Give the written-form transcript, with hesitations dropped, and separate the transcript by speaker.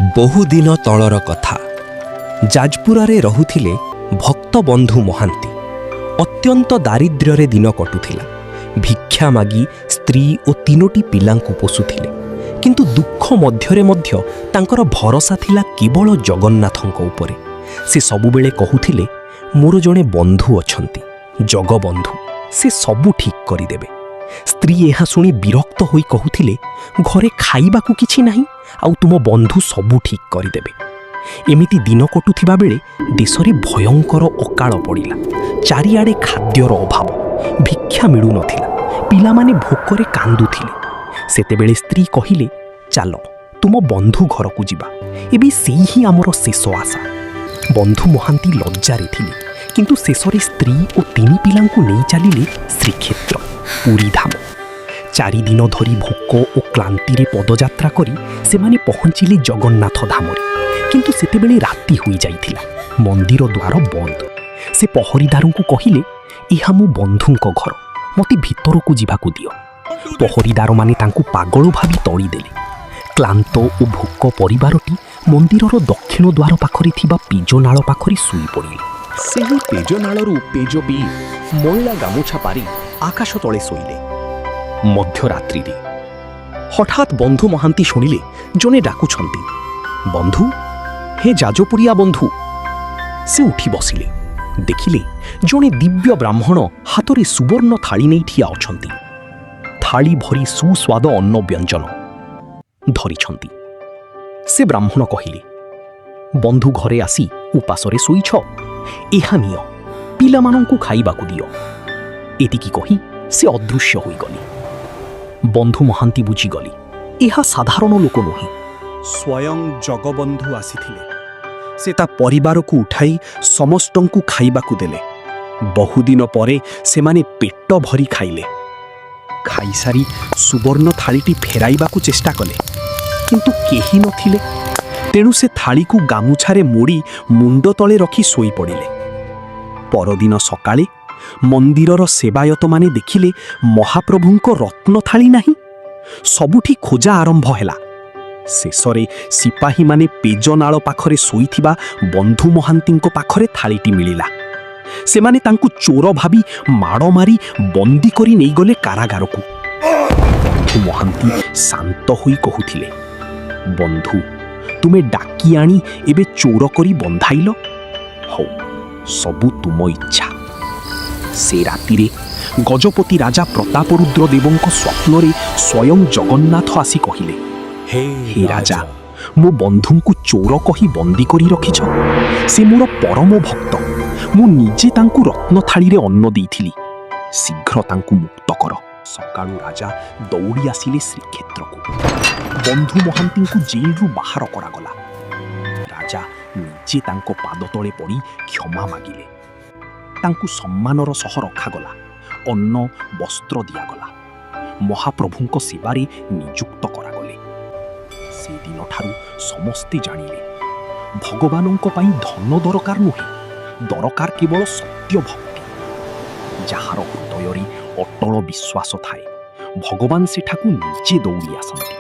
Speaker 1: ବହୁଦିନ ତଳର କଥା। ଯାଜପୁରରେ ରହୁଥିଲେ ଭକ୍ତବନ୍ଧୁ ମହାନ୍ତି। ଅତ୍ୟନ୍ତ ଦାରିଦ୍ର୍ୟରେ ଦିନ କଟୁଥିଲା। ଭିକ୍ଷା ମାଗି ସ୍ତ୍ରୀ ଓ ତିନୋଟି ପିଲାଙ୍କୁ ପୋଷୁଥିଲେ। କିନ୍ତୁ ଦୁଃଖ ମଧ୍ୟରେ ମଧ୍ୟ ତାଙ୍କର ଭରସା ଥିଲା କେବଳ ଜଗନ୍ନାଥଙ୍କ ଉପରେ। ସେ ସବୁବେଳେ କହୁଥିଲେ, "ମୋର ଜଣେ ବନ୍ଧୁ ଅଛନ୍ତି, ଜଗବନ୍ଧୁ, ସେ ସବୁ ଠିକ୍ କରିଦେବେ।" ସ୍ତ୍ରୀ ଏହା ଶୁଣି ବିରକ୍ତ ହୋଇ କହୁଥିଲେ, "ଘରେ ଖାଇବାକୁ କିଛି ନାହିଁ, ଆଉ ତୁମ ବନ୍ଧୁ ସବୁ ଠିକ୍ କରିଦେବେ?" ଏମିତି ଦିନ କଟୁଥିବା ବେଳେ ଦେଶରେ ଭୟଙ୍କର ଅକାଳ ପଡ଼ିଲା। ଚାରିଆଡ଼େ ଖାଦ୍ୟର ଅଭାବ, ଭିକ୍ଷା ମିଳୁନଥିଲା। ପିଲାମାନେ ଭୋକରେ କାନ୍ଦୁଥିଲେ। ସେତେବେଳେ ସ୍ତ୍ରୀ କହିଲେ, "ଚାଲ, ତୁମ ବନ୍ଧୁ ଘରକୁ ଯିବା। ଏବେ ସେଇ ହିଁ ଆମର ଶେଷ ଆଶା।" ବନ୍ଧୁ ମହାନ୍ତି ଲଜ୍ଜାରେ ଥିଲେ, କିନ୍ତୁ ଶେଷରେ ସ୍ତ୍ରୀ ଓ ତିନି ପିଲାଙ୍କୁ ନେଇ ଚାଲିଲେ ଶ୍ରୀକ୍ଷେତ୍ର ପୁରୀ ଧାମ। 4 ଦିନ ଧରି ଭୋକ ଓ କ୍ଳାନ୍ତିରେ ପଦଯାତ୍ରା କରି ସେମାନେ ପହଞ୍ଚିଲେ ଜଗନ୍ନାଥ ଧାମରେ। କିନ୍ତୁ ସେତେବେଳେ ରାତି ହୋଇଯାଇଥିଲା, ମନ୍ଦିର ଦ୍ୱାର ବନ୍ଦ। ସେ ପହରିଦାରଙ୍କୁ କହିଲେ, "ଏହା ମୋ ବନ୍ଧୁଙ୍କ ଘର, ମୋତେ ଭିତରକୁ ଯିବାକୁ ଦିଅ।" ପହରିଦାରମାନେ ତାଙ୍କୁ ପାଗଳ ଭାବି ତଡ଼ିଦେଲେ। କ୍ଳାନ୍ତ ଓ ଭୋକ ପରିବାରଟି ମନ୍ଦିରର ଦକ୍ଷିଣ ଦ୍ୱାର ପାଖରେ ଥିବା ପେଜନାଳ ପାଖରେ ଶୋଇପଡ଼ିଲେ।
Speaker 2: ସେହି ପେଜନାଳରୁ ପେଜ ପିଇ ମଇଳା ଗାମୁଛା ପାରି ଆକାଶ ତଳେ ଶୋଇଲେ। ମଧ୍ୟରାତ୍ରିରେ ହଠାତ୍ ବନ୍ଧୁ ମହାନ୍ତି ଶୁଣିଲେ ଜଣେ ଡାକୁଛନ୍ତି, "ବନ୍ଧୁ, ହେ ଯାଜପୁରିଆ ବନ୍ଧୁ।" ସେ ଉଠି ବସିଲେ। ଦେଖିଲେ ଜଣେ ଦିବ୍ୟ ବ୍ରାହ୍ମଣ ହାତରେ ସୁବର୍ଣ୍ଣ ଥାଳି ନେଇ ଠିଆ ଅଛନ୍ତି। ଥାଳି ଭରି ସୁସ୍ୱାଦ ଅନ୍ନ ବ୍ୟଞ୍ଜନ ଧରିଛନ୍ତି। ସେ ବ୍ରାହ୍ମଣ କହିଲେ, "ବନ୍ଧୁ ଘରେ ଆସି ଉପାସରେ ଶୋଇଛ? ଏହା ନିଅ, ପିଲାମାନଙ୍କୁ ଖାଇବାକୁ ଦିଅ।" ଏତିକି କହି ସେ ଅଦୃଶ୍ୟ ହୋଇଗଲେ। ବନ୍ଧୁ ମହାନ୍ତି ବୁଝିଗଲେ, ଏହା ସାଧାରଣ ଲୋକ ନୁହେଁ।
Speaker 3: ସ୍ୱୟଂ ଜଗବନ୍ଧୁ ଆସିଥିଲେ। ସେ ତା ପରିବାରକୁ ଉଠାଇ ସମସ୍ତଙ୍କୁ ଖାଇବାକୁ ଦେଲେ। ବହୁଦିନ ପରେ ସେମାନେ ପେଟ ଭରି ଖାଇଲେ। ଖାଇସାରି ସୁବର୍ଣ୍ଣ ଥାଳିଟି ଫେରାଇବାକୁ ଚେଷ୍ଟା କଲେ, କିନ୍ତୁ କେହି ନଥିଲେ। ତେଣୁ ସେ ଥାଳିକୁ ଗାମୁଛାରେ ମୋଡ଼ି ମୁଣ୍ଡ ତଳେ ରଖି ଶୋଇପଡ଼ିଲେ। ପରଦିନ ସକାଳେ ମନ୍ଦିରର ସେବାୟତମାନେ ଦେଖିଲେ ମହାପ୍ରଭୁଙ୍କ ରତ୍ନ ଥାଳି ନାହିଁ। ସବୁଠି ଖୋଜା ଆରମ୍ଭ ହେଲା। ଶେଷରେ ସିପାହୀମାନେ ପେଜନାଳ ପାଖରେ ଶୋଇଥିବା ବନ୍ଧୁ ମହାନ୍ତିଙ୍କ ପାଖରେ ଥାଳିଟି ମିଳିଲା। ସେମାନେ ତାଙ୍କୁ ଚୋର ଭାବି ମାଡ଼ ମାରି ବନ୍ଦୀ କରି ନେଇଗଲେ କାରାଗାରକୁ। ବନ୍ଧୁ ମହାନ୍ତି ଶାନ୍ତ ହୋଇ କହୁଥିଲେ, "ବନ୍ଧୁ ତୁମେ ଡାକି ଆଣି ଏବେ ଚୋର କରି ବନ୍ଧାଇଲ। ହଉ, ସବୁ ତୁମ ଇଚ୍ଛା।" ସେ ରାତିରେ ଗଜପତି ରାଜା ପ୍ରତାପରୁଦ୍ର ଦେବଙ୍କ ସ୍ୱପ୍ନରେ ସ୍ୱୟଂ ଜଗନ୍ନାଥ ଆସି କହିଲେ,
Speaker 4: ହେ
Speaker 3: "ହେ ରାଜା, ମୋ ବନ୍ଧୁଙ୍କୁ ଚୋର କହି ବନ୍ଦୀ କରି ରଖିଛ। ସେ ମୋର ପରମ ଭକ୍ତ। ମୁଁ ନିଜେ ତାଙ୍କୁ ରତ୍ନ ଥାଳିରେ ଅନ୍ନ ଦେଇଥିଲି। ଶୀଘ୍ର ତାଙ୍କୁ ମୁକ୍ତ କର।" ସକାଳୁ ରାଜା ଦୌଡ଼ି ଆସିଲେ ଶ୍ରୀକ୍ଷେତ୍ରକୁ। ବନ୍ଧୁ ମହାନ୍ତିଙ୍କୁ ଜେଲରୁ ବାହାର କରାଗଲା। ରାଜା ନିଜେ ତାଙ୍କ ପାଦ ତଳେ ପଡ଼ି କ୍ଷମା ମାଗିଲେ। ତାଙ୍କୁ ସମ୍ମାନର ସହ ରଖାଗଲା, ଅନ୍ନ ବସ୍ତ୍ର ଦିଆଗଲା, ମହାପ୍ରଭୁଙ୍କ ସେବାରେ ନିଯୁକ୍ତ କରାଗଲେ। ସେଦିନଠାରୁ ସମସ୍ତେ ଜାଣିଲେ, ଭଗବାନଙ୍କ ପାଇଁ ଧନ ଦରକାର ନୁହେଁ, ଦରକାର କେବଳ ସତ୍ୟ ଭକ୍ତି। ଯାହାର ହୃଦୟରେ ଅଟଳ ବିଶ୍ୱାସ ଥାଏ, ଭଗବାନ ସେଠାକୁ ନିଜେ ଦୌଡ଼ି ଆସନ୍ତି।